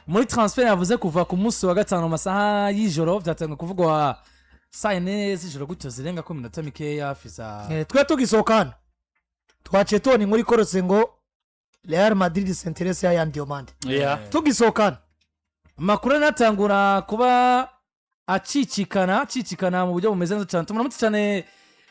Muri transfer yavuze kuva ku munsi wa gatanu mu masaha y'ijoro, byatangiye kuvugwa saa 4 z'ijoro gutyo zirenga ko minota mikeya hafi za Twe tugisohoka hano twaciye tubona inkuru ikorotse ngo Real Madrid s'intéresse ya Yan Diomande. Tugisohoka hano. Amakuru anatangura kuba acicikana acicikana mu buryo bumeze neza cyane. Tumuramutse cyane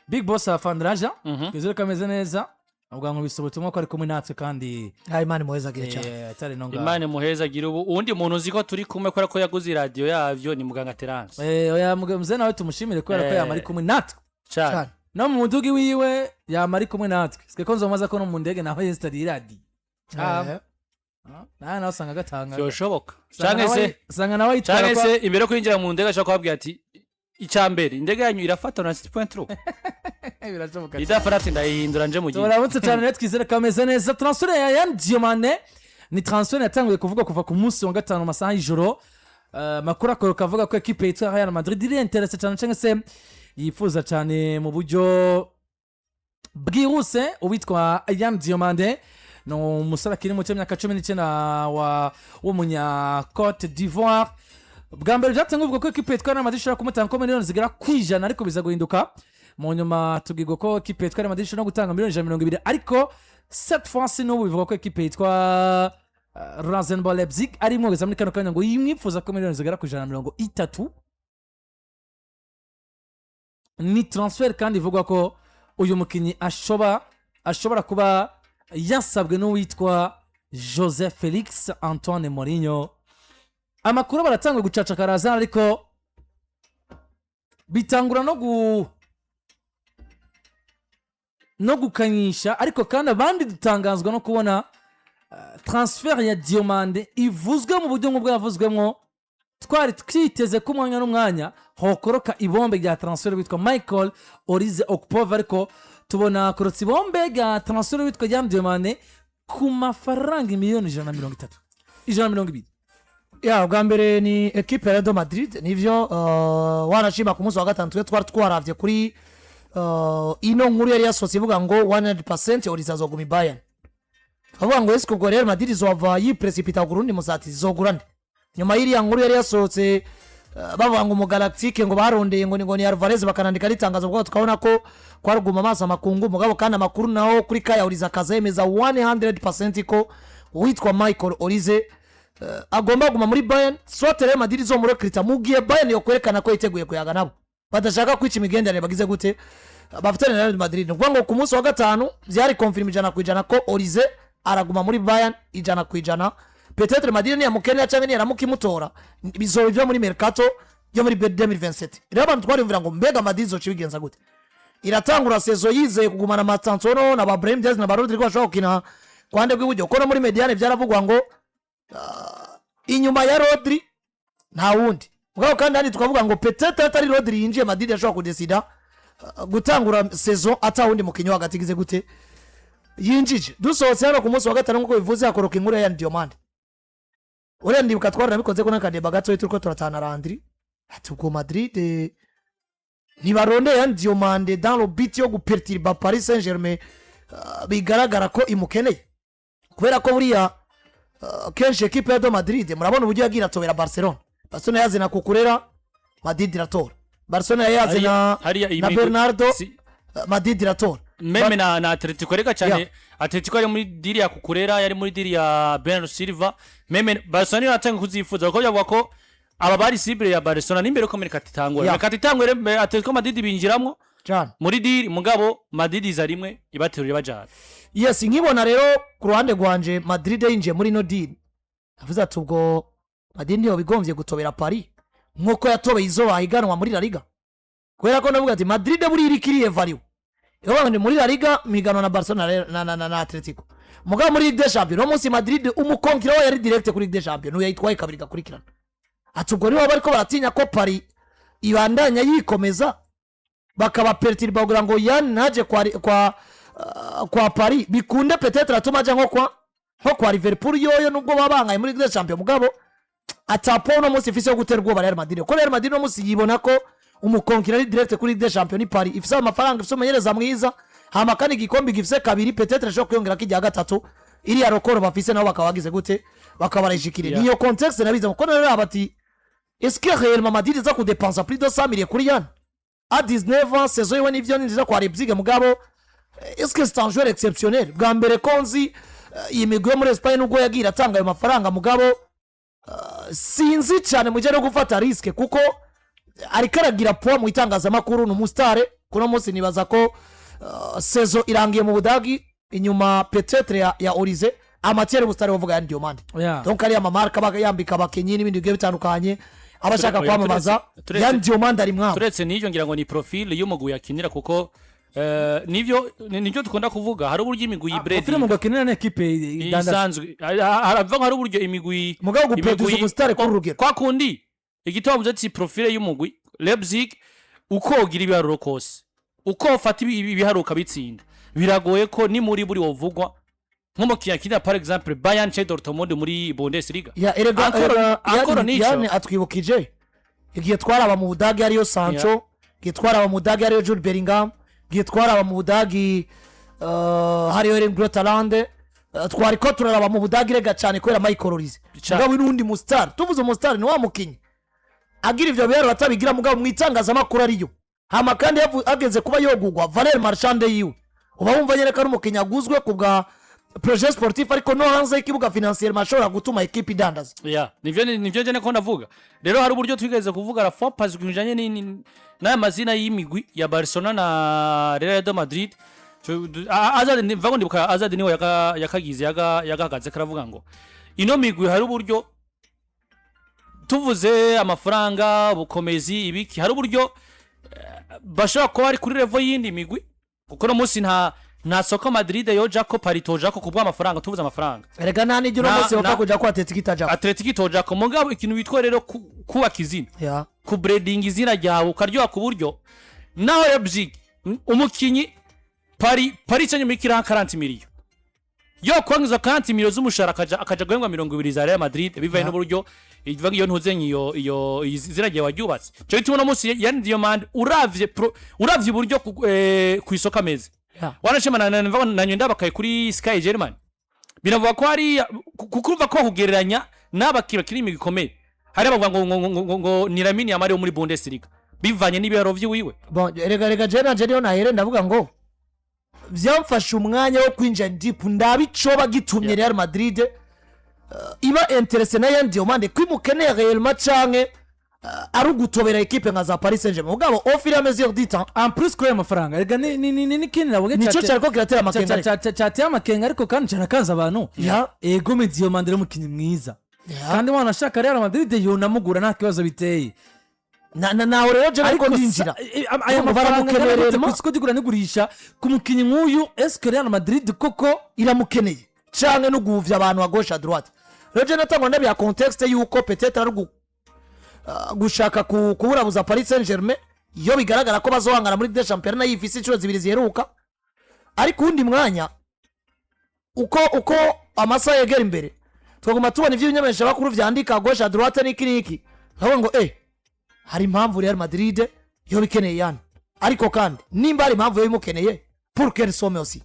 big boss Afandiraja. Twizere ko ameze neza. Ubwo ngo bisaba ubutumwa ko ari kumwe natwe kandi. Ah, Imana imuhezagire cyane. Atari no ngaho. Imana imuheza agira ubu. Uwundi muntu uzi ko turi kumwe kubera ko yaguze iradiyo yavyo ni muganga Terence. Oya, muzehe nawe tumushimire kubera ko yama ari kumwe natwe. Cyane. Cyane. No mu mudugi wiwe yama ari kumwe natwe. Sike ko nzomaza ko no mu ndege naho yesitari iradiyo. Nawe usanga agatanga. Byoshoboka. Usanga Canke nawe se usanga nawe ayitwara canke se imbere yo kwinjira mu ndege ashobora kubabwira ati: "Icya mbere, indege yanyu irafata na 6.3." Birashoboka cyane. Idafata ati: "Ndayihindura nje mu gihe." Turamutse cyane rero, twizere ko ameze neza. Transfer ya Yan Diomande ni transfer yatanguye kuvugwa kuva ku munsi wa gatanu mu masaha y'ijoro. Amakuru akoroka avuga ko ekipe yitwa Real Madrid iri intéressée cyane cyangwa se yifuza cyane mu buryo bwihuse uwitwa Yan Diomande. Ni umusore akiri muto w'imyaka 19 w'umunya Cote d'Ivoire. Bwa mbere byatangiye kuvuga ko ekipe yitwa Real Madrid ishobora kumutanga ko miliyoni zigera ku 100, ariko biza guhinduka mu nyuma tubwirwa ko ekipe yitwa Real Madrid ishobora no gutanga miliyoni 120. Ariko cette fois n'ubu bivuga ko ekipe yitwa RB Leipzig ari imwogeza muri kano kanya ngo yimwifuza ko miliyoni zigera ku 130. Ni transfer kandi ivugwa ko uyu mukinnyi ashobora kuba yasabwe n'uwitwa Jose Felix Antoine Mourinho. Amakuru baratanga gucacakaraza, ariko bitangura no gukanyisha. Ariko kandi abandi dutangazwa no kubona transfer ya Diomande ivuzwe mu buryo nk'ubwo yavuzwemo. Twari twiteze ko umwanya n'umwanya hokoroka ibombe rya transfer witwa Michael Olise Okpova, ariko tubona korotse ibombe rya transfer witwa Yan Diomande ku mafaranga miliyoni 130, 120. Ya, bwa mbere ni ekipe ya Real Madrid nivyo. Wanashima ku munsi wa gatanu twe twari twaravye kuri ino nkuru yari yasohotse ivuga ngo 100% Olise azoguma i Bayern. Twavuga ngo ese ubwo Real Madrid izova yiprecipita ku rundi musati, izogura nde nyuma y'iriya nkuru yari yasohotse, bavuga ngo umugalactique ngo barondeye ngo ni Alvarez, bakanandika ritangazo bwo tukabona ko kwaruguma amaso amakungu. Mugabo kandi amakuru naho kuri kaya Olise akaza yemeza 100% ko uwitwa Michael Olise agomba kuguma muri Bayern, soit Real Madrid izomurekrita mu gihe Bayern yo kwerekana ko yiteguye kuyaga nabo, badashaka kwica imigenderanire bagize gute bafitanye na Real Madrid. Ni ukuvuga ngo ku munsi wa gatanu byari confirmé 100% ko Olise araguma muri Bayern 100%. Peut-être Madrid niyamukenera cyangwa niyaramuka imutora bizoba ibyo muri mercato yo muri 2027. Rero abantu twariyumvira ngo mbega Madrid izoca ibigenza gute? Iratangura saison yizeye kugumana Mastantuono na ba Brahim Diaz na ba Rodrigo bashobora gukina kwande rw'iburyo, kuko no muri médiane byaravugwa ngo inyuma ya Rodri nta wundi. Mugabo kandi handi tukavuga ngo peut-être atari Rodri yinjiye, Madrid yashobora kudesida gutangura saison ata wundi mukinnyi wo hagati igize gute yinjije. Dusohotse hano ku munsi wa gatanu, nk'uko bivuze, hakoroka inkuru ya Diomande. Uriya ndibuka twaranabikoze ko n'akadeba gatoya turiko turatana Landry ati: "Ubwo Madrid ntibarondeye Yan Diomande dans le but yo guperturba Paris Saint Germain bigaragara ko imukeneye?" Kubera ko buriya kenshi ekipe ya do Madrid murabona uburyo yagiye iratobera Barcelona. Barcelona yazina Cucurella, Madrid iratora. Barcelona yazina Hariya iyi na Bernardo, Madrid iratora. Même na Atletico reka cyane. Atletico yari muri deal ya Cucurella, yari muri deal ya Bernardo Silva, même Barcelona niyo yatangiye kuzifuza, kuko byavuga ko aba bari cible ya Barcelona n'imbere ko mercato itangura. Mercato itangura rero, Atletico Madrid binjiramwo cyane muri deal, mugabo Madrid iza rimwe ibaterura ibajana. Yes, nkibona rero ku ruhande rwanje Madrid yinjiye muri ino deal, avuze ati: "Ubwo Madrid niyo bigombye gutobera Paris nk'uko yatobeye izo bahiganwa muri La Liga?" Kubera ko ndavuga ati Madrid buriya iriko iriyevaluwa, iravuga ngo ni muri La Liga miganwa na Barcelona na Atletico, mugabo muri Ligue des Champions uno munsi Madrid umuconcurrent we yari direct kuri Ligue des Champions n'uyu yayitwaye kabiri gakurikirana. Ati: "Ubwo nibo bariko baratinya ko Paris ibandanya yikomeza, bakaba perturba kugira ngo Yan ntaje kwa Paris, bikunde peut-être atuma aja nko kwa Liverpool yoyo, nubwo baba bangaye muri Ligue des Champions, mugabo atapo uno munsi ifise yo gutera ubwoba Real Madrid." Ko Real Madrid uno munsi yibona ko umuconcurrent ari direct kuri Ligue des Champions ni Paris, ifise amafaranga, ifise umumenyereza mwiza, hama kandi igikombe gifise kabiri, peut-être ashobora kwiyongera kijya gatatu, iriya record bafise nabo bakaba bagize gute. Bakaba barayishikiriye. Niyo contexte nabize, kuko nararaba ati: est-ce que réellement Madrid iza kudepansa plus de 100 millions kuri Yan à 19 ans? Saison yiwe nivyo ni nziza kwa Leipzig, mugabo est-ce que c'est un joueur exceptionnel? Bwa mbere ko nzi iyi migwi yo muri Espagne, nubwo yagiye iratanga ayo mafaranga, mugabo sinzi cyane mu gihe no gufata risque, kuko ariko aragira poids mu itangazamakuru, ni umusitare. Kuno munsi nibaza ko saison irangiye mu Budagi, inyuma peut-être ya Olise, amatière ubusitari bavuga Yan Diomande. Donc ariya mamarika aba yambika abakinnyi n'ibindi bigiye bitandukanye, aba ashaka Oya, kwamamaza. Yan Diomande ari mwabo. Turetse n'ibyo, ngira ngo ni profile y'umugwi yakinira, kuko nivyo nivyo dukunda kuvuga, hari uburyo imigwi Profile yibredi mu gakinira na ekipe idandaza. Isanzwe haravuga ngo hari uburyo imigwi Mugabo guproduza umusitari kuri urugero. Kwa kundi igituma muze ati profile y'umugwi Leipzig, uko ugira ibiharuro kose, uko ufata ibiharuro ukabitsinda, biragoye ko ni muri buri wovugwa nk'umukinnyi akinira, par exemple, Bayern cyangwa Dortmund muri Bundesliga. Ya, erega erega Ankoro nico. Yan atwibukije igihe twaraba mu Budage hariyo Sancho, igihe twaraba mu Budage hariyo Jude Bellingham, igihe twaraba mu Budage hariyo Erling Braut Haaland. Twari ko turaraba mu Budage rega cyane kubera Michael Olise. Mugabo n'undi mustar, tuvuze umustar ni wa mukinnyi agira ivyo biharuro atabigira, mugabo mu itangazamakuru ariyo hama kandi ageze kuba yogugwa, valeur marchande yiwe uba wumva nyene ko ari umukinnyi aguzwe ku bwa projet sportif, ariko no hanze y'ikibuga financièrement ashobora gutuma ekipe idandaza. Ya, nivyo njye niko ndavuga. Rero hari uburyo twigeze kuvuga la fois passée bijanye n'aya mazina y'imigwi ya Barcelona na Real de Madrid. Azad mvago ndibuka, Azad niwe yakagize yagahagaze karavuga ngo ino migwi hari uburyo tuvuze amafaranga, ubukomezi, ibiki, hari uburyo bashobora kuba bari kuri level y'indi migwi, kuko no munsi nta soko Madrid yojako, Paris tojako kubw'amafaranga, tuvuze amafaranga. Erega nta n'ijya uno munsi bapfa kuja ko Atletico itajako. Atletico itojako, mugabo ikintu bitwa rero kubaka izina, kubredinga izina ryawe, ukaryoha ku buryo naho Leipzig umukinyi Paris Saint-Germain ikiraha 40 miliyo, yo kwangiza 40 miliyo z'umushahara, akaja guhembwa 20 za Real Madrid, bivaye n'uburyo ivuga iyo ntuze iyo izina ryawe waryubatse. Cyo gituma uno munsi Yan Diomande, uravye uburyo ku isoko ameze, wanashima na nyenda bakaye kuri Sky German, binavuga ko hari kuko urumva ko kugereranya n'abakiri bakiri imigwi ikomeye, hari abavuga ngo ni Lamine Yamal wo muri Bundesliga bivanye n'ibiharo vy'iwiwe. Bon, rega je nanje niyo nahere ndavuga ngo vyamfashe umwanya wo kwinjira deep, ndaba icoba gitumye Real Madrid iba intéressée na Yan Diomande, kwimukeneye réellement canke ari ugutobera ekipe nka za Paris Saint-Germain. Mugabo au fur et à mesure du temps, En plus kuri ayo mafaranga, rega ni n'ikindi nabonye nico cyariko kiratera amakenga ariko. Cyateye amakenga, ariko kandi cyanakanze abantu. Ego, Diomande ni umukinnyi mwiza, kandi wanashaka Real Madrid yonamugura, nta kibazo biteye. Naho rero je ariko ndinjira. Aya Urumva mafaranga baramukeneye angana gute réellement? ku isoko ry'igura n'igurisha ku mukinnyi nk'uyu? Est-ce que Real Madrid koko iramukeneye canke no guhuvya abantu à gauche à droite? Rero je natangwa ndabiha contexte yuko peut-être ari gushaka kuburabuza Paris Saint-Germain, iyo bigaragara ko bazohangana muri des championnat yifise inshuro zibiri ziheruka. Ariko uwundi mwanya, uko amasaha yegera imbere, twaguma tubona ivyo ibimenyeshamakuru vyandika gauche à droite n'iki n'iki, nkavuga ngo hari impamvu Real Madrid yo bikeneye Yani. Ariko kandi nimba hari impamvu yo imukeneye, pour quelle somme aussi?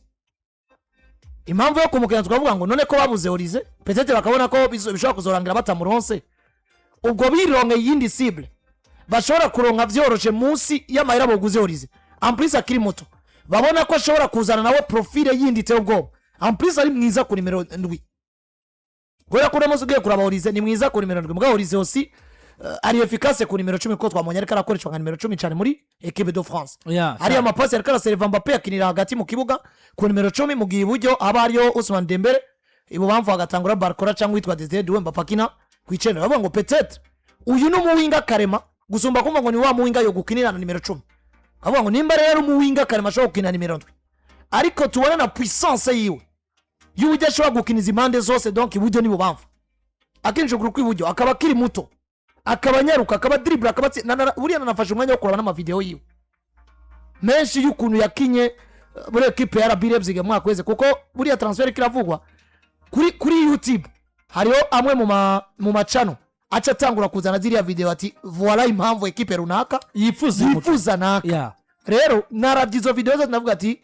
Impamvu yo kumukenya, tukavuga ngo none ko babuze Olise, peut-être bakabona ko bishobora kuzorangira batamuronse, ubwo bironke iyindi cible bashobora kuronka vyoroshe munsi y'amahera boguze Olise. En plus akiri muto, babona ko ashobora kuzana nawe profile yindi iteye ubwoba. En plus ari mwiza ku nimero 7, kubera ko uno munsi ugiye kuraba Olise ni mwiza ku nimero 7, mugabo Olise aussi ari efficace ku nimero 10, kuko twamubonye ariko arakoreshwa nka nimero 10 cyane muri équipe de France. Hariya amapasi ariko araseriva Mbappe, akinira hagati mu kibuga ku nimero 10, mu gihe iburyo haba hariyo Ousmane Dembele, ibubamfu hagatangura Barcola cyangwa witwa Desire Doué, Mbappe akina ku 9. Bavuga ngo peut-être uyu ni umuwinga karema gusumba kumva ngo ni wa muwinga yo gukinira na nimero 10. Bavuga ngo nimba rero ari umuwinga karema ashobora gukina nimero 7, ariko tubona na puissance yiwe y'uburyo ashobora gukiniza impande zose, donc iburyo n'ibubamfu, akinjira ukuguru kw'iburyo, akaba akiri muto, akaba anyaruka, akaba dribble, akaba buriya nanafashe umwanya wo kureba n'amavideo yiwe menshi y'ukuntu yakinye muri ekipe ya RB Leipzig mu mwaka weze, kuko buriya transfer kiravugwa kuri YouTube, hariho amwe mu macano aca atangura kuzana ziriya video ati: "Voilà impamvu ekipe runaka yifuza uyu mukinnyi." Yifuza naka. Rero naravye izo video zose, ndavuga ati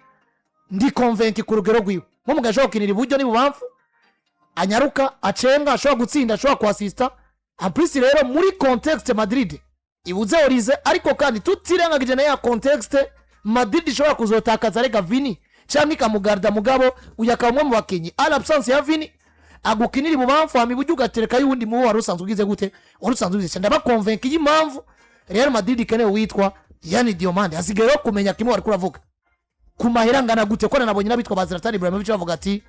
ndi convaincu ku rugero rwiwe nk'umugabo ashobora gukinira iburyo n'ibubamfu. Anyaruka, acenga, ashobora gutsinda, ashobora kuasista. En plus rero, muri contexte Madrid ibuze Olise, ariko kandi tutirengagije na ya contexte Madrid ishobora kuzotakaza rega Vini cyangwa ikamugarda, mugabo uyu akaba umwe mu bakinnyi à l'absence ya Vini agukinira ibubamfu, hama iburyo ugaterekayo uwundi mubo wari usanzwe ugize gute, wari usanzwe ugize. Ndabakonvenka iyi mpamvu Real Madrid ikeneye uwitwa Yan Diomande. Hasigaye rero kumenya kimwe wari kuravuga, ku mahera angana gute, ko nanabonye n'abitwa ba Zlatan Ibrahimovic bavuga ati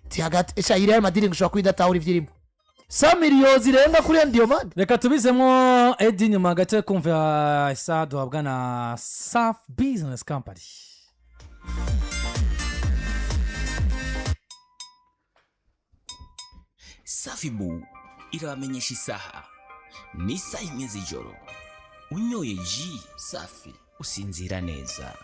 ti hagati esha iyi Real Madrid ngo ishobora kuba idatahura ivyirimo, 100 millions zirenga kuri Yan Diomande. Reka tubizemo Edi nyuma gato yo kumva isaha duhabwa na Saf Business Company. Safibu irabamenyesha isaha ni isaha 1 z'ijoro. Unyoye ji safi usinzira neza.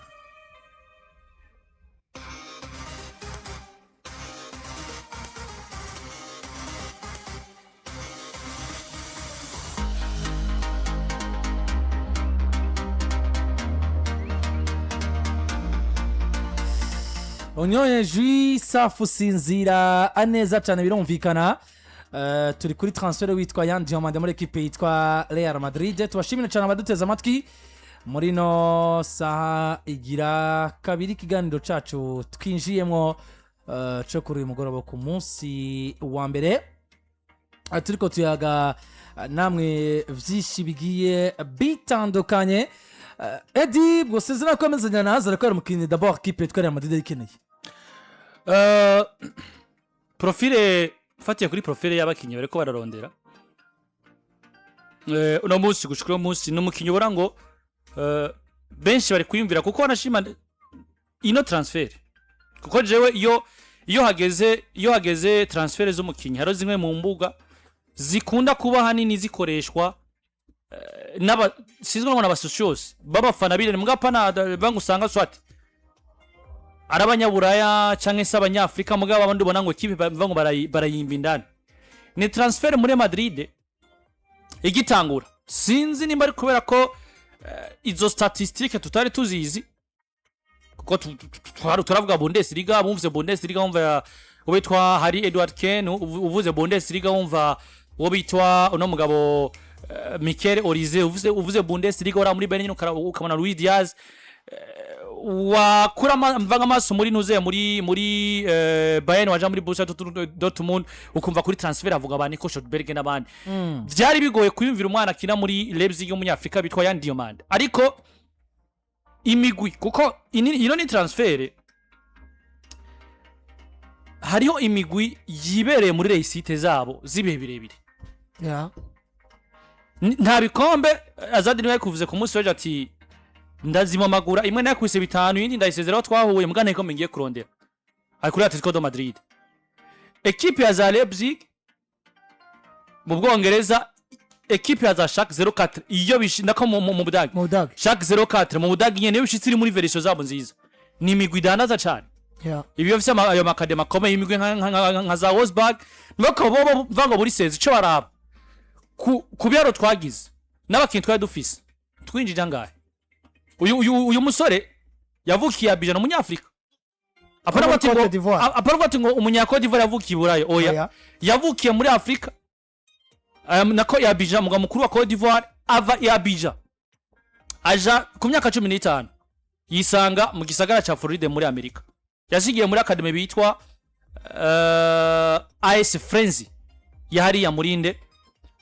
Unyoye jus safi usinzira neza cyane, birumvikana. Turi kuri transfert witwa Yan Diomande muri ekipe yitwa Real Madrid. Tubashimire cyane abaduteze amatwi muri no saha igira kabiri, ikiganiro cacu twinjiyemo cyo kuri uyu mugoroba ku munsi wa mbere. Turiko tuyaga namwe vyinshi bigiye bitandukanye. Edi, bwo sinzi nakomezanya naza, ariko ari umukinnyi d'abord kipe yitwa Real Madrid ikeneye. Profile, mfatiye kuri profile y'abakinnyi bariko bararondera uno munsi gushika uno munsi, ni umukinnyi ubona ngo benshi bari kwiyumvira, kuko wanashima ino transfer, kuko jewe iyo hageze transfer z'umukinnyi, hariho zimwe mu mbuga zikunda kuba hanini zikoreshwa n'aba sinzi ngo n'abasocios b'abafana b'irene mugabo banga usanga swati ari abanyaburaya cyangwa se abanyafurika, mugabo abandi ubona ngo ikipe bavuga ngo barayimba indani. Ni transfer muri Madrid igitangura, sinzi nimba ari kubera ko izo statistique tutari tuzizi, kuko turavuga Bundesliga, bumvise Bundesliga wumva uwo bitwa hari Edward Ken, uvuze Bundesliga wumva uwo bitwa uno mugabo Mikel Olise, uvuze Bundesliga ora muri Berlin ukabona Luis Diaz, wakura mvanga amaso muri nuze muri Bayern, waja muri Borussia Dortmund ukumva kuri transfer avuga ba Nico Schotberg n'abandi. Byari bigoye kwiyumvira umwana akina muri Leipzig w'umunyafrika bitwa Yan Diomande, ariko imigwi, kuko ino ni transfer, hariho imigwi yibereye muri réussite zabo z'ibihe birebire. Nta bikombe Azadi niwe yakuvuze ku munsi w'ejo ati ndazimamagura, imwe nakubise bitanu, iyindi ndayisezeraho twahuye, mbwa nta gikombe ngiye kurondera. Ari kuri Atletico de Madrid, ekipe ya za Leipzig mu Bwongereza, ekipe ya za Schalke 04 iyo bishi nako mu Budage. Mu Budage. Schalke 04 mu Budage nyene, iyo bishitse iri muri version zabo nziza, ni imigwi idandaza cane. Ibi bifise ayo makademi akomeye, imigwi nka za Wolfsburg, nibako bobo mva ngo buri sezi ico baraba ku byaro twagize n'abakinnyi twari dufise twinjije angahe. Uyu musore yavukiye Abidjan, umunyafrika. Apana Muri ati ngo Cote d'Ivoire. Apana ati ngo umunya Cote d'Ivoire yavukiye i Burayi, oya. Oya. Yavukiye muri Afrika, nako ya Abidjan, mugwa mukuru wa Cote d'Ivoire. Ava i Abidjan aja ku myaka 15 yisanga mu gisagara ca Floride muri Amerika. Yasigiye muri academy bitwa AS Frenzy yahariya murinde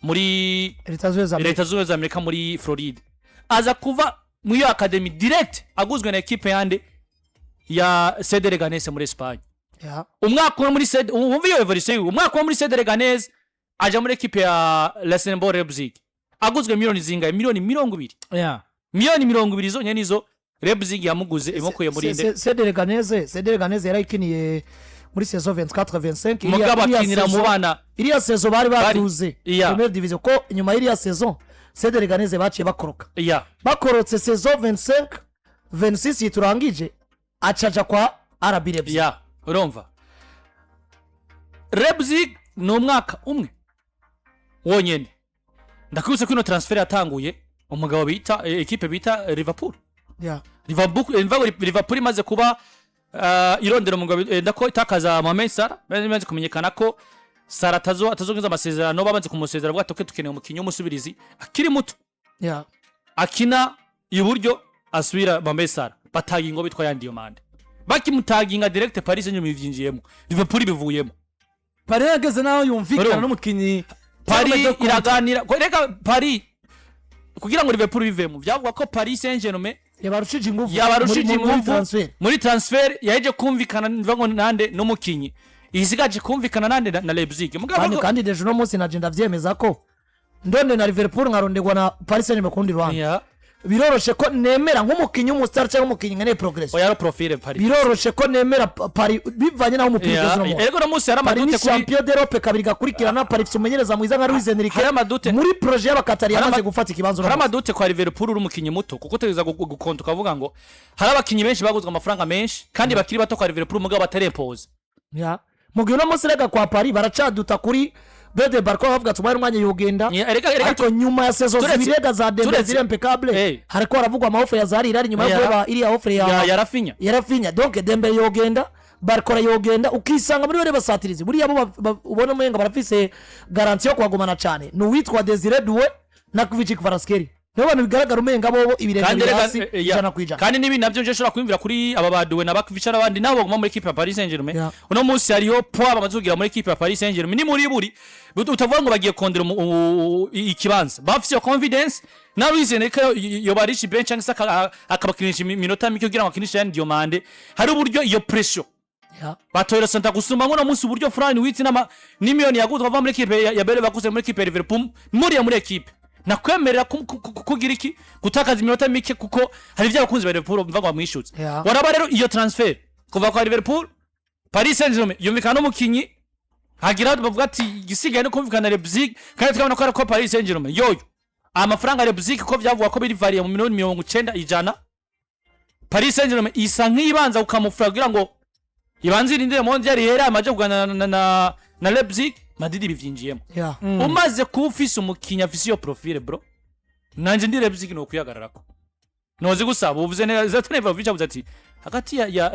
muri Leta Zunze za Amerika. Leta Zunze za Amerika, muri Floride. Aza kuva muri iyo academy direct aguzwe na ekipe yande ya CD Leganés muri Espagne. Umwaka umwe muri CD, wumva iyo evolution yiwe, umwaka umwe muri CD Leganés aja muri ekipe ya RasenBall Leipzig aguzwe miliyoni zingahe? Miliyoni 20. Miliyoni 20 zonyine nizo Leipzig yamuguze imukuye muri inde. CD Leganés yarayikiniye muri saison 24 25. Mugabo akinira mu bana. Iriya saison bari baduze première division, ko inyuma y'iriya saison CD Leganés baciye bakoroka. Bakorotse saison 25 26 yiturangije, acaja kwa RB Leipzig. Ya, urumva Leipzig ni umwaka umwe wonyene. Ndakwibutsa ko ino transfer yatanguye umugabo bita ekipe bita Liverpool. Liverpool, mva ngo Liverpool imaze kuba irondera umugabo, ndako itakaza Mohamed Salah, imaze kumenyekana ko Salah atazongeza amasezerano. Bamaze kumusezera avuga ati: "Okay, tukeneye umukinnyi w'umusubirizi akiri muto akina iburyo asubira Mohamed Salah." Bataginga bitwa Yan Diomande, bakimutaginga direct Paris Saint-Germain ivyinjiyemo, Liverpool bivuyemo. Paris yageze naho yumvikana Urumva? n'umukinnyi. Paris Terme de iraganira reka Paris kugira ngo Liverpool bivemo. Byavuga ko Paris Saint-Germain yabarushije ingufu yabarushije muri ingufu transfer. Muri transfer yaheje kumvikana nivuga ngo nande n'umukinyi, isigaje kumvikana nande na Leipzig. Mugabo Kandi déjà uno munsi naje ndavyemeza ko ndonde na Liverpool nkarondegwa na Paris Saint-Germain ku rundi ruhande, biroroshe ko nemera nk'umukinnyi w'umustar cyangwa umukinnyi nkeneye progress. Oya, profile Paris. Biroroshe ko nemera Paris bivanye n'aho umupira ugeze uno munsi. Erego no munsi hari Paris ni amadute kuri champion d'Europe kabiri gakurikirana. Paris ifite umumenyereza mwiza nka Luis Enrique. Hari amadute Muri projet y'abakatari Hari yamaze gufata ikibanza uno hari munsi. amadute kwa Liverpool uri umukinnyi muto, kuko utegereza gukonta ukavuga ngo hari abakinnyi benshi baguzwe amafaranga menshi kandi bakiri bato kwa Liverpool, mugabo batarempoza. Ya. Mu gihe uno munsi rega kwa Paris baracaduta kuri Bede Barco, bavuga ati umwanya umwanya yogenda. Ya, erega Ariko nyuma ya saison zibiri rega za Dembele ziri impeccable, hariko haravugwa ama offre ya Zari Hilal nyuma yo guheba iriya offre ya ya Rafinha. Ya Rafinha. Donc Dembele yogenda, Barcola yogenda, ukisanga muri bari basatirizi buriya bo ubona umenga barafise garantie yo kuhagumana cane ni uwitwa Desire Doué na Kvicha Kvaratskhelia, nibo bantu bigaragara umenga bobo ibirenge Kandi biri rega hasi ya. 100%. Kandi n'ibi nabyo nje nshobora kwiyumvira kuri aba baduwe na Bakvicha n'abandi nabo baguma muri equipe ya Paris Saint-Germain. Uno munsi hariho poids bamaze kugira muri equipe ya Paris Saint-Germain, ni muri buri utavuga ngo bagiye kondera ikibanza, bafise iyo confidence na Luis Enrique yobarisha bench cyangwa se akabakinisha iminota mike kugira ngo akinishe Yan Diomande. Hari uburyo iyo pression batoyera santa gusumba ngo munsi uburyo Florian Wirtz n'ama n'imiliyoni yaguzwe ava muri equipe ya Bayer Leverkusen muri equipe ya Liverpool muri equipe nakwemerera kugira iki gutakaza iminota mike, kuko hari ibyo abakunzi ba Liverpool bumva ngo bamwishyuze. Waraba rero iyo transfer kuva kwa Liverpool, Paris Saint-Germain yumvikana n'umukinyi, hagira bavuga ati igisigaye no kumvikana na Leipzig, kandi tukabona ko ari ko Paris Saint-Germain yoyo amafaranga ya Leipzig ko byavugwa ko biri variye mu miliyoni 90, 100, Paris Saint-Germain isa nk'ibanza kukamufura kugira ngo ibanze irindire mondial yera amaje kuganira na Leipzig. Madrid bivyinjiyemo. Umaze kuba ufise umukinyi afise iyo profile, bro, nanje ndi Leipzig no kwihagararako nozi gusaba uvuze neza. Zlatan Ibrahimovic avuze ati hagati ya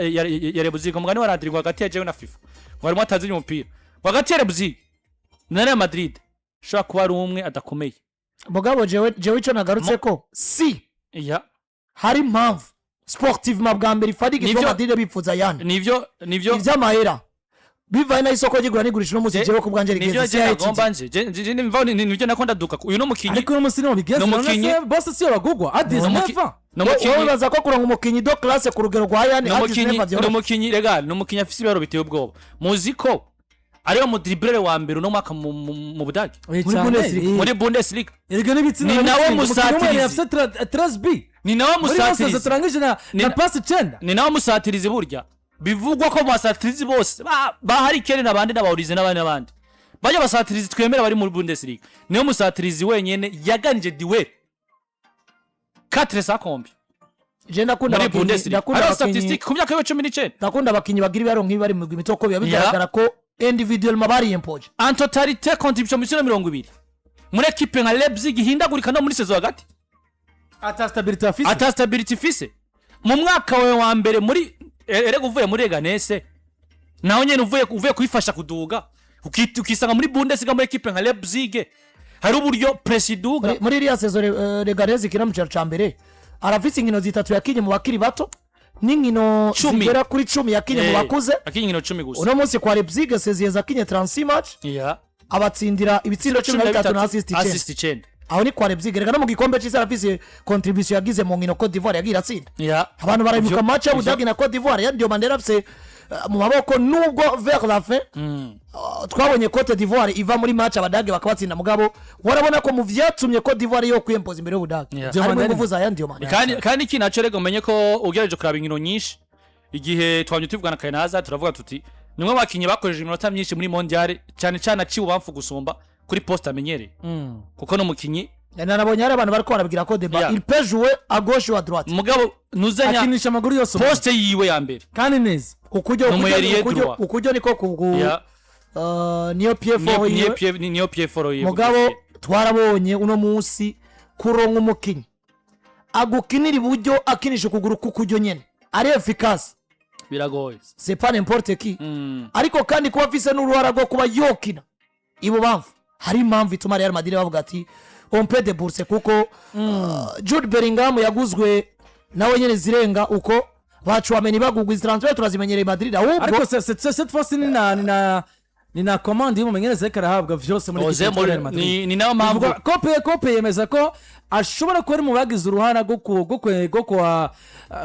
Leipzig, umugani wa Rodrigo, hagati ya jewe na FIFA ngo harimo atazi umupira, ngo hagati ya Leipzig na Real Madrid ushobora kuba ari umwe adakomeye. Mugabo jewe ico nagarutse ko si hari impamvu sportivement bwa mbere ifatika ituma Madrid bifuza yani Nivyo. Ivy'amahera bivaye n'aho isoko ry'igura n'igurisha uno munsi, jewe ku bwanjye Nivyo. rigeze Je si nagomba nje nivyo nako ndaduka uyu n'umukinyi. Ariko uno munsi niho bigeze. Ni none se bose siyo bagugwa adis neva? N'umukinyi. Wowe wibaza ko kuronka umukinyi de classe ku rugero rwa yani N'umukinyi. Adis Neva? N'umukinyi rega, n'umukinyi afise ibiharo biteye ubwoba. Muzi ko ariwe mudribleur wa mbere uno mwaka mu Budage? Muri Bundesliga. Muri Bundesliga. Erega n'ibitsina. Ni nawe musatirizi. Afise 13 b Ni nawe muri bose musatirizi. turangije na na pasi 9. Ni nawe musatirizi. Burya bivugwa ko mu basatirizi bose ba Harry Kane n'abandi n'abawurize n'abandi n'abandi bajya basatirizi twemera bari muri Bundesliga, niwe musatirizi wenyene yaganije duel 4 sa combien Je ndakunda muri abakinyi Bundesliga. ndakunda Hariho abakinyi statistique ku myaka yiwe 19. Ndakunda abakinyi bagira ibiharo nk'ibi bari mu migwi mito, ko biba bigaragara ko individuellement bariyempoje. En totalité contribution muri 20 muri equipe nka Leipzig ihindagurika no muri saison hagati. Ata stabilité afise. Ata stability ifise mu mwaka wawe wa mbere muri erega uvuye muri Leganes, naho nyene uvuye kuyifasha kuduga, ukisanga muri Bundesliga muri equipe nka Leipzig, hari uburyo pressure iduga. Muri iriya saison Leganes ikina mu cyiciro ca mbere, arafise inkino zitatu yakinye mu bakiri bato n'inkino 10. zigera kuri 10 yakinye mu bakuze. Akinye inkino 10 gusa. Uno munsi kwa Leipzig seziyeza akinye 36 match, abatsindira ibitsindo 13 na assist 9. Assist 9. Aho ni kwa Leipzig. Reka no mu gikombe c'isi arafise contribution yagize mu nkino Cote d'Ivoire yagiye iratsinda. Abantu barabibuka match y'Ubudagi na Cote d'Ivoire ya Diomande afise mu maboko, nubwo vers la fin twabonye Cote d'Ivoire iva muri match Abadage bakabatsinda, mugabo warabona ko mu vyatumye Cote d'Ivoire yo kwiyempoza imbere y'Ubudage harimo Diomande ingufu za Yan Diomande. Kandi iki naco rega umenye ko ugerageje kuraba inkino nyinshi, igihe twamye tuvugana kare naza turavuga tuti nimwe bakinyi bakoresheje iminota myinshi muri mondial, cyane cyane aciye ubamfu gusumba kuri poste amenyereye, kuko n'umukinyi Nanabonye hari abantu bariko barabwira ko Deba il peut jouer à gauche ou à droite. Mugabo nuzanya akinisha amaguru yose poste yiwe ya mbere kandi neza. Ukuryo Ni umu ailier ukuryo droit. Ukuryo niko ku niyo pied fort niyo yiwe. Niyo pied fort yiwe. Mugabo twarabonye uno munsi kuronka umukinyi agukinira iburyo akinisha ukuguru k'ukuryo nyene ari efficace, biragoye. C'est pas n'importe qui. Ariko kandi kuba afise n'uruhara rwo kuba yokina Ibubamfu hari impamvu ituma Real Madrid bavuga ati on peut débourser, kuko Jude Bellingham yaguzwe nawe nyene zirenga uko, ba Tchouameni bagugwa. Izi transfer turazimenyereye Madrid ahubwo. Ariko cette fois ni na commande y'umumenyereza ariko arahabwa vyose muri Jose equipe ya Real Mourinho, Madrid. ni nayo mpamvu. Bivuga- Kope yemeza ko ashobora kuba ari mu bagize uruhara rwo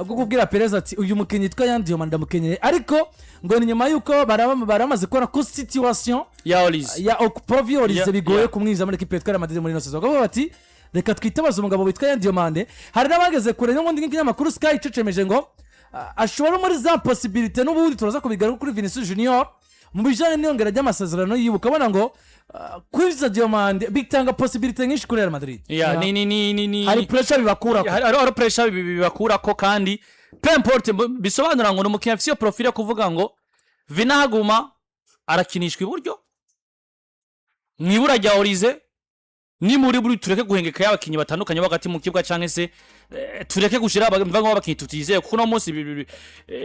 kubwira Perez ati uyu mukinnyi yitwa Yan Diomande ndamukenyeye, ariko ngo ni nyuma y'uko baramaze kubona ko situation ya Olise ya Okuprovi Olise bigoye kumwinjiza muri equipe yitwa Real Madrid muri ino saison, bakavuga bati reka twitabaze umugabo witwa Yan Diomande. Hari n'abageze kure n'ubundi, nk'ikinyamakuru Sky icemeje ngo ashobora muri za possibilité, n'ubundi turaza kubigaruka kuri Vinicius Junior mu bijyanye n'iyongera ry'amasezerano yiwe, ukabona ngo kwinjiza Diomande bitanga possibilité nyinshi kuri Real Madrid. Ya, ni Hari pressure bibakura. Hari pressure bibakurako, kandi peu importe, bisobanura ngo ni umukinnyi afise iyo profile yo kuvuga ngo Vini ahaguma arakinishwa iburyo mu ibura rya Olise, ni muri buri tureke guhengeka y'abakinnyi batandukanye bo hagati mu kibuga, canke se tureke gushira mva ngo abakinnyi tutizeye, kuko uno munsi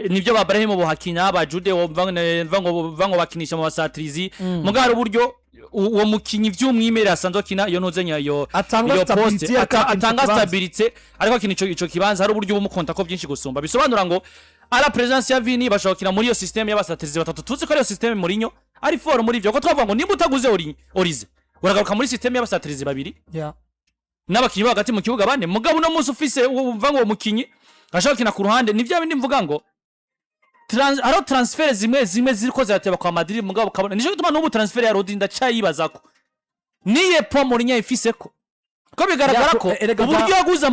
nibyo ba Brahim bohakinya, ba Jude mva ngo bakinisha mu basatirizi, muga hari uburyo uwo mukinyi vy'umwimerere asanzwe akina iyo ntuzenya iyo Atanga iyo stability, poste, ariko akina ico atanga kibanza. stabilité, ariko akina ico kibanza, hari uburyo bumukonta ko byinshi gusumba. Bisobanura ngo ara présence ya Vini bashobora gukina muri iyo système y'abasatirizi batatu. Tuzi ko ariyo système Mourinho ari fort muri ivyo, ko twavuga ngo nimba utaguze Olise uragaruka muri système y'abasatirizi babiri n'abakinyi bo hagati mu kibuga bane. Mugabo uno munsi ufise uva ngo uwo mukinyi ashobora gukina ku ruhande, ni bya bindi mvuga ngo hariho transfert zimwe zimwe ziriko zirateba kwa Madrid, mugabo ukabona nico gituma n'ubu transfert ya Rodri ndacayibazako niye po Mourinho yifiseko, ko bigaragara ko erega uburyo yaguze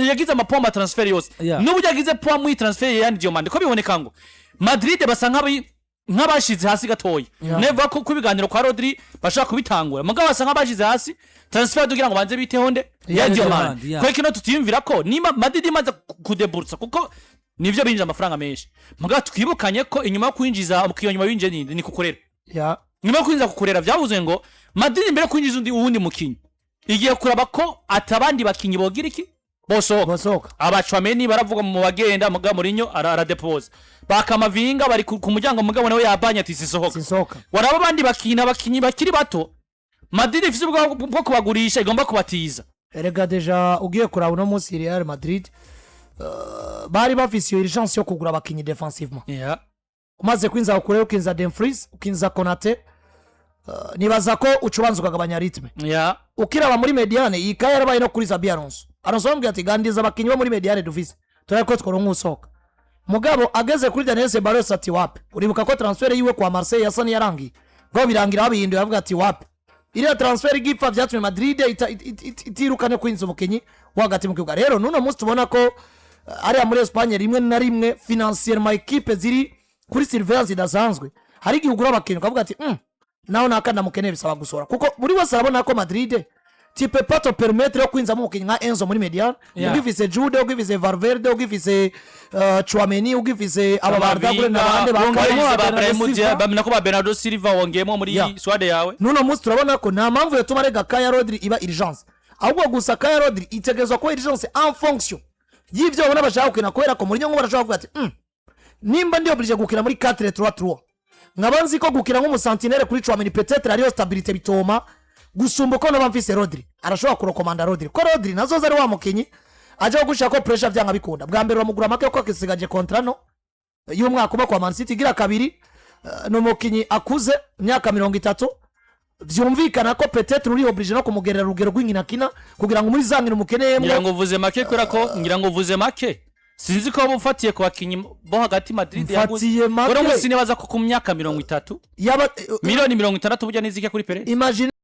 yagize amapomba transfert yose n'uburyo yagize poids muri transfert ya Diomande, ko biboneka ngo Madrid basa nk'abashize hasi gatoya. Nevuga ko ibiganiro kwa Rodri bashobora kubitangura, mugabo basa nk'abashize hasi transfert kugira ngo banze biteho nde ya Diomande, Diomande. Ko kino tutiyumvira ko niba Madrid imaze kudebursa, kuko nivyo binjiza amafaranga menshi, mugabo twibukanye ko inyuma yo kwinjiza umukiriya nyuma winjiye ni Cucurella. Nyuma yo kwinjiza Cucurella, byavuze ngo Madrid imbere yo kwinjiza uwundi mukinyi igiye kuraba ko atabandi bakinyi bogira iki bosohoka. Bosohoka. Aba Tchouameni baravuga mu bagenda, mugabo Mourinho aradepoza. Ba Camavinga bari ku muryango, mugabo nawe yabanye ati sisohoka. Sisohoka. Waraba abandi bakinyi, abakinyi bakiri bato Madrid ifise ubwo bwo kubagurisha, igomba kubatiza. Erega déjà ugiye kuraba uno munsi Real Madrid bari bafise iyo urgence yo kugura abakinyi défensivement. Umaze kwinza kure, ukinza Dumfries, ukinza Konate, nibaza ko uca ubanza ukagabanya rythme. Ukiraba muri médiane, iyi kaye yarabaye no kuri Xabi Alonso. Alonso bamubwira ati gandiza abakinyi bo muri médiane dufise, turabe ko tworonka usohoka. Mugabo ageze kuri Daniel Ceballos ati wapi. Uribuka ko transfert yiwe kwa Marseille yasa niyarangiye, ngo birangira babihinduye, avuga ati wapi. Iriya transfert igipfa byatumye Madrid itirukane kwinjiza umukinyi wo hagati mu kibuga. Rero n'uno munsi tubona ko ariya muri Espagne rimwe na rimwe financièrement équipe ziri kuri surveillance idasanzwe. Hari igihe ugura abakinyi ukavuga ati naho naka ndamukeneye, bisaba gusohora, kuko buri wese arabona ko Madrid tu peux pas te permettre yo kwinzamo umukinyi nka Enzo muri médiane ugifise Jude, ugifise Valverde, ugifise Tchouameni, ugifise aba Bardagure n'abandi ba Wongeyemo ba ba Bernardo Brahim Silva. Nako ba Bernardo Silva wongeyemo muri squad yawe. N'uno munsi turabona ko nta mpamvu yatuma rega kaya Rodri iba urgence, ahubwo gusa kaya Rodri itegerezwa kuba urgence en fonction y'ibyo babona bashaka gukina, kubera ko muri nyungu barashobora kuvuga ati nimba ndi obligé gukina muri 4-3-3, nkaba nzi ko gukina nk'umusentinelle kuri Tchouameni peut-être ariyo stabilité bitoma gusumba uko naba mfise Rodri. Arashobora kurokomanda Rodri, ko Rodri nazoza ari wa mukinyi aje gushaka ko pressure vyanga bikunda. Bwa mbere uramugura make ko akisigaje contrat no y'umwaka uba kwa Man City, igira kabiri ni umukinyi akuze, imyaka 30, vyumvikana ko peut-être uri obligé no kumugerera urugero rw'inkinakina kugira ngo muri za nkino umukeneyemwo. Ngira ngo uvuze make, kubera ko ngira ngo uvuze make, sinzi ko waba ufatiye ku bakinyi bo hagati Madrid yaguze. Mfatiye make. Uno munsi nibaza ko ku myaka 30, yaba miliyoni 60 burya nizike kuri Perez. Imagine.